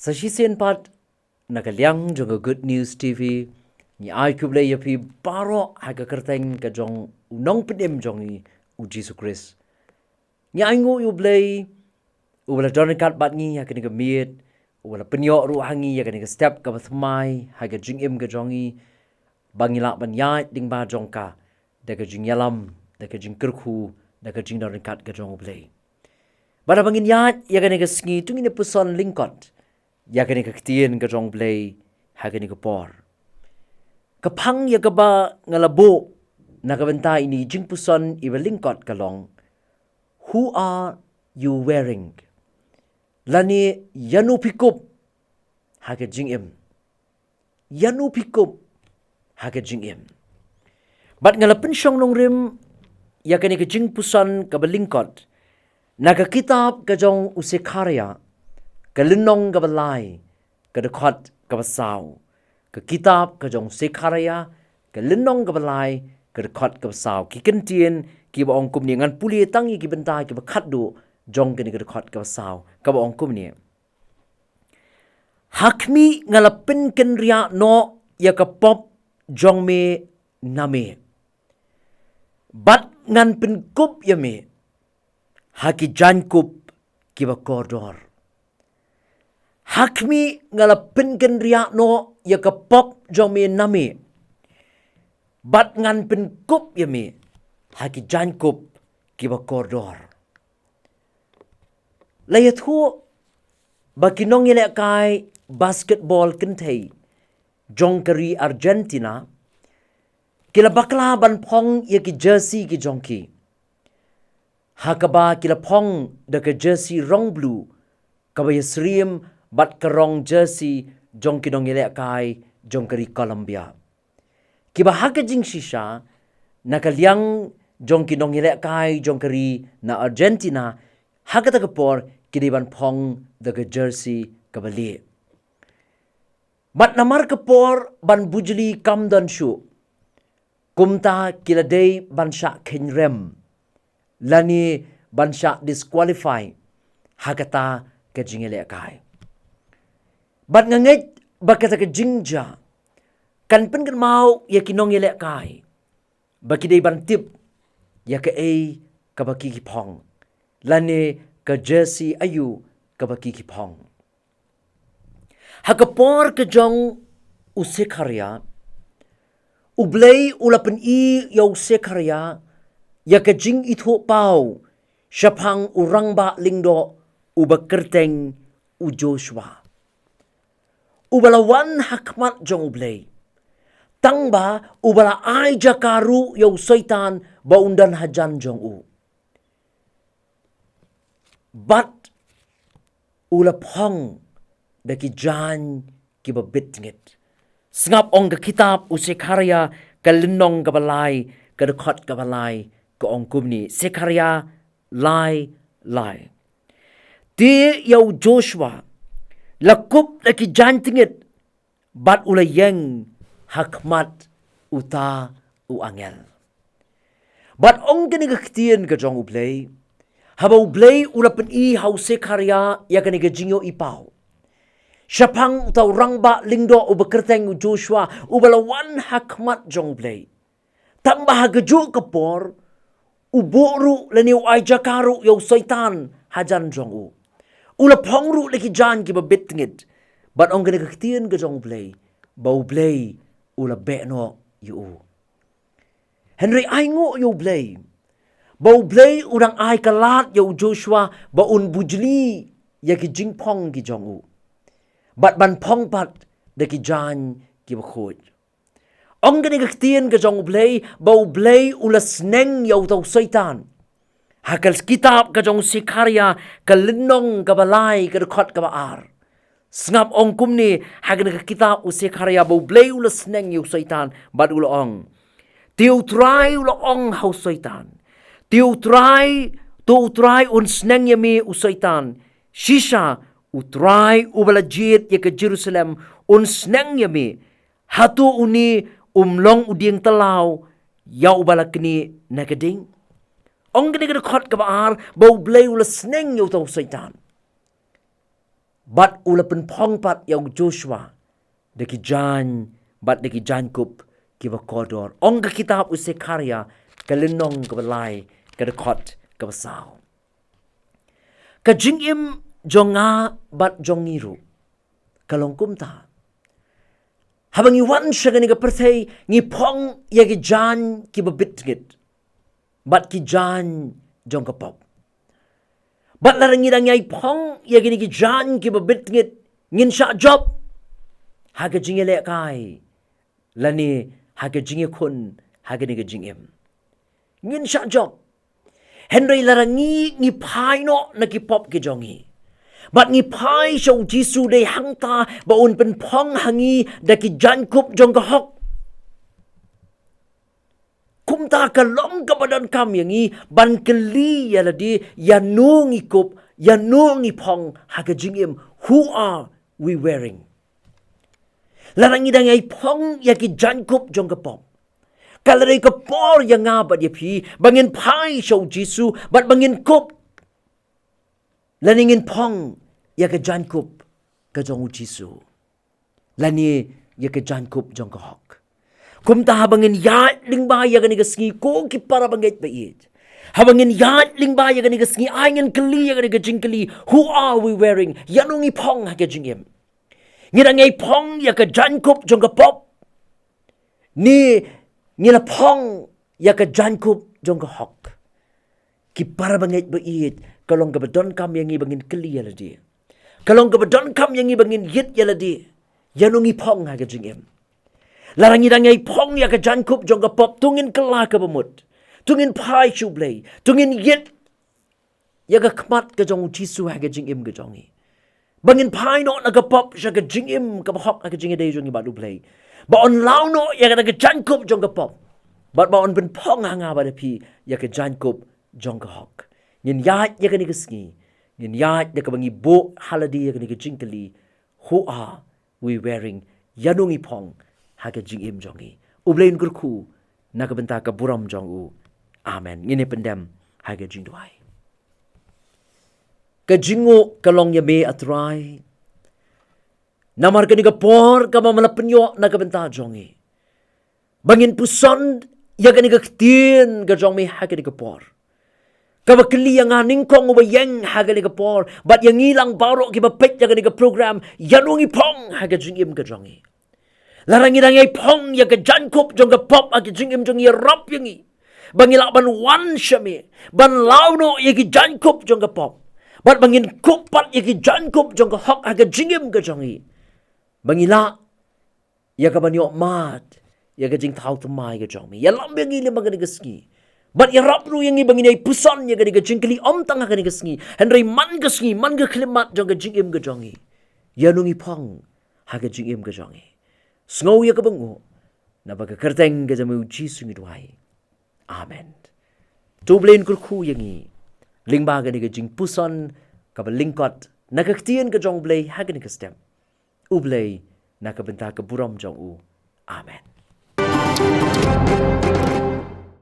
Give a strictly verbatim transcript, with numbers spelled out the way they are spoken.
Sa shisien pat, na ka liang jong ka Good News T V, ngi ai khublei ïa phi baroh ha ka kyrteng ka jong u Nongpynim jong ngi, u Jisu Khrist. Ngi ai nguh ïa u Blei, u ba la don ryngkat bad ngi ha kane ka miet, u ba la pynïoh ruh ha ngi ïa kane ka step kaba thymmai ha ka jingim ka jong ngi, ba ngin lah ban ïaid lyngba jong ka da ka jingïalam, da ka jingkyrkhu, da ka jingdon ryngkat ka jong u Blei. Bad haba ngin ïaid ïa kane ka sngi, to ngin ïa puson lyngkot ïa kane ka ktien ka jong u Blei ha kane ka por. Ka phang ïa kaba nga la buh na ka bynta ïa kane ka jingpuson iba lyngkot ka long, "Who are you wearing?" Lane, ïano phi kup ha ka jingim. Ïano phi kup ha ka jingim. Bad nga la pynshong nongrim ïa kane ka jingpuson kaba lyngkot na ka kitab ka jong u Sekharïah, ka lynnong kaba lai, ka dkhot kaba saw. Ka kitab ka jong u Sekharïah, ka lynnong kaba lai, ka dkhot kaba saw. Ki kyntien kiba ong kumne, ngan pule tang ïa ki bynta kiba khatduh jong kane ka dkhot kaba saw, kaba ong kumne: "Ha khmih, nga la pynkynriah noh ïa ka pop jong me na me, bad ngan pynkup ïa me ha ki jaiñkup kiba kordor." Ha khmih, nga la pynkynriah noh ïa ka pop jong me na me, bad ngan pynkup ïa me ha ki jaiñkup kiba kordor. La ïathuh ba ki nongïalehkai basketball kynthei jong ka ri Argentina ki la bakla ban phong ïa ki jersey ki jong ki, ha kaba ki la phong da ka jersey rong blue, kaba ïasyriem bad ka rong jersey jong ki nongïalehkai jong ka ri Colombia, kiba ha ka jingshisha, na ka liang jong ki nongïalehkai jong ka ri na Argentina, ha kata ka por ki dei ban phong da ka jersey kaba lieh. Bad namar ka por ban bujli kam don shuh, kumta ki la dei ban shah kheiñ rem, lane ban shah disqualify ha kata ka jingïalehkai. Bad nga ngeit ba kata ka jingjia kan pynkynmaw ïa ki nongïalehkai ba ki dei ban tip ïa kaei kaba ki ki phong, lane ka jersey aïu kaba ki ki phong. Ha ka por ka jong u Sekharïah, u Blei u la pyni ïa u Sekharïah ïa ka jingithuhpaw shaphang u rangbah lyngdoh uba kyrteng u Joshua, uba la wan ha khmat jong u Blei, tangba uba la ai jaka ruh ïa u Soitan ba un don hajan jong u. Bad u la phong da ki jaiñ kiba bitngit. Sngap ong ka kitab u Sekharïah, ka lynnong kaba lai, ka dkhot kaba lai, ka ong kumne, Sekharïah lai lai: Te ïa u Joshua la kup da ki jaiñ tngit, bad u la ïeng ha khmat uta u angel. Bad ong kane ka ktien ka jong u Blei, haba u Blei u la pyni ha u Sekharïah ïa kane ka jingïohipaw shaphang uta u rangbah lyngdoh uba kyrteng u Joshua, uba la wan ha khmat jong u Blei, tangba ha kajuh ka por u buh ruh lane u ai jaka ruh ïa u Soitan hajan jong u. U la phong ruh da ki jaiñ kiba bitngit. Bad ong kane ka ktien ka jong u Blei ba u Blei u la beh noh ïa u. Hynrei ai nguh ïa u Blei ba u Blei u dang ai ka lad ïa u Joshua ba un bujli ïa ki jingphong ki jong u, bad ban phong pat da ki jaiñ kiba khuid. Ong kane ka ktien ka jong u Blei ba u Blei u la sneng ïa uta u Soitan. Ha ka kitab ka jong u Sekharïah, ka lynnong kaba lai, ka dkhot kaba ar, sngap ong kumne ha kane ka kitab u Sekharïah ba u Blei u la sneng ïa u Soitan bad u la ong: Te u Trai u la ong ha u Soitan, te u Trai, to u Trai un sneng ïa me u Soitan. Shisha, u Trai uba la jied ïa ka Jerusalem un sneng ïa me. Hato une um long u dieng tlaw ïa uba la knieh na ka ding? Ong kane ka dkhot kaba ar ba u Blei u la sneng ïa uta u Soitan. Bad u la pynphong pat ïa u Joshua da ki jaiñ bad da ki jaiñkup kiba kordor. Ong ka kitab u Sekharia, ka lynnong kaba lai, ka dkhot kaba saw. Ka jingim jong nga bad jong ngi ruh ka long kumta. Haba ngi wan sha kane ka pyrthei, ngi phong ïa ki jaiñ kiba bit ngit bad ki jaiñ jong ka pop. Bad lada ngi dang ïai phong ïa kine ki jaiñ kiba bit ngit, ngin shah jop ha ka jingïalehkai lane ha ka jingïakhun ha kane ka jingim. Ngin shah jop. Hynrei lada ngi, ngi phai noh na ki pop ki jong ngi bad ngi phai sha u Jisu, dei hangta ba un pynphong ha ngi da ki jaiñkup jong ka hok. Kumta ka long kaba donkam ïa ngi ban kylli ïa lade, ïano ngi kup, ïano ngi phong ha ka jingim. Who are we wearing? Lada ngi dang ïai phong ïa ki jaiñkup jong ka pop, ka la dei ka por ïa nga bad ïa phi ba ngin phai sha u Jisu bad ba ngin kup lane ngin phong ïa ka jaiñkup ka jong u Jisu, lane ïa ka jaiñkup jong ka hok. Kumta haba ngin ïaid lyngba ïa kane ka sngi, ko ki para bangeit ba ïeit, haba ngin ïaid lyngba ïa kane ka sngi, ai ngin kylli ïa kane ka jingkylli: Who are we wearing? Ïano ngi phong ha ka jingim? Ngi dang ïai phong ïa ka jaiñkup jong ka pop, ne ngi la phong ïa ka jaiñkup jong ka hok? Ki para bangeit ba ïeit, ka long kaba donkam ïa ngi ba ngin kylli ïa lade. Ka long kaba donkam ïa ngi ba ngin ïit ïa lade: ïano ngi phong ha ka jingim? Lada ngi dang ïai phong ïa ka jaiñkup jong ka pop, to ngin kylla kaba mut, to ngin phai sha u Blei, to ngin ïit ïa ka khmat ka jong u Jisu ha ka jingim ka jong ngi, ba ngin phai noh na ka pop sha ka jingim kaba hok ha ka jingïadei jong ngi bad u Blei, ba un law noh ïa ka, ka jaiñkup jong ka pop, bad ba un pynphong ha nga bad ha phi ïa ka jaiñkup jong ka hok. Ngin ïaid ïa kane ka sngi, ngin ïaid da kaba ngi buh ha lade ïa kane ka jingkylli: Who are we wearing? Ïano ngi phong ha ka jingim jong ngi? U Blei un kyrkhu na ka bynta ka burom jong u. Amen. Ngin ïa pyndem ha ka jingduwai. Ka jingnguh ka long ïa me, A Trai, namar kane ka por kaba me la pynïoh na ka bynta jong ngi ba ngin puson ïa kane ka ktien ka jong me ha kane ka por, kaba kylli ïa nga nyngkong uba ïeng ha kane ka por, bad ïa ngi lang baroh kiba peit ïa kane ka program: ïano ngi phong ha ka jingim ka jong ngi? Lada ngi dang ïai phong ïa ka jaiñkup jong ka pop ha ka jingim jong ngi, ïarap ïa ngi ba ngi lah ban wan sha me, ban law noh ïa ki jaiñkup jong ka pop, bad ba ngin kup pat ïa ki jaiñkup jong ka hok ha ka jingim ka jong ngi, ba ngi lah ïa kaban ïoh mad ïa ka jingthaw thymmai ka jong me. Ïalam ïa ngi lyngba kane ka sngi, bad ïarap ruh ïa ngi ba ngin ïai puson ïa kane ka jingkylli ym tang ha kane ka sngi, hynrei man ka sngi, man ka khyllipmat jong ka jingim ka jong ngi: ïano ngi phong ha ka jingim ka jong ngi? Sngew ïa kaba nguh, naba ka kyrteng ka jong me, U Jisu, ngi duwai. Amen. To U Blei un kyrkhu ïa ngi lyngba kane ka jingpuson kaba lyngkot na ka ktien ka jong U Blei ha kane ka step. U Blei na ka bynta ka burom jong u. Amen.